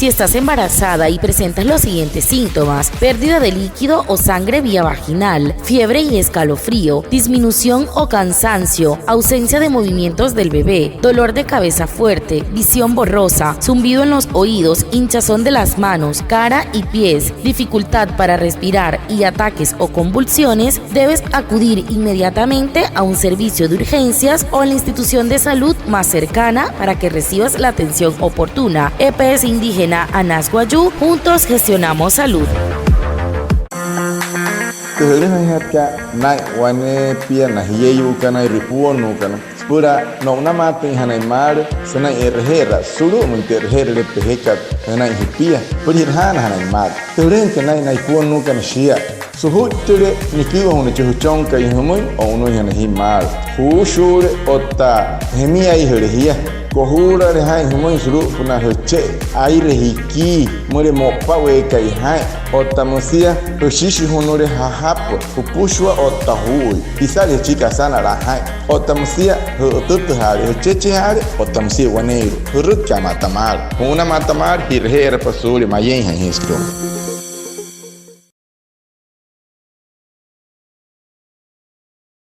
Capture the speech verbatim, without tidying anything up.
Si estás embarazada y presentas los siguientes síntomas: pérdida de líquido o sangre vía vaginal, fiebre y escalofrío, disminución o cansancio, ausencia de movimientos del bebé, dolor de cabeza fuerte, visión borrosa, zumbido en los oídos, hinchazón de las manos, cara y pies, dificultad para respirar y ataques o convulsiones, debes acudir inmediatamente a un servicio de urgencias o a la institución de salud más cercana para que recibas la atención oportuna. E P S Indígena Anas Wayuu, juntos gestionamos salud. Tü jülüjüinjatkat naa'in wane pia na jieyuukana, ipuonnuukana süpüla no'unamaatüinjanain maalü sünain e'reje'eraa sulu'umüin tü e'reje'erüle pejekat sünain jipia süpüla ji'rajaanajanain maalü. Tü jülüjüinjatkat naa'in na ipuonnuukana shia: sujuittüle niküjünüin chi jüchonkai jümüin o'unüinjana jia maalü, juushuule otta jemiaijüle jia, kojuulale jaa'in jümüin sulu'upünaa jüche'e, aire jikii, müleka mo'upaweekai jaa'in, otta müsia jüshishijunule jajapü, jüpüshua otta juu'ui, isale jüchiki asanalaa jaa'in, otta müsia jü'ütütüjaale, jüchechejaale, otta müsia waneeirua, jürütcha'ama'ata maalü, ju'unama'ata maalü, ji'raje'erapa suulia mayeinjain jia sütüma.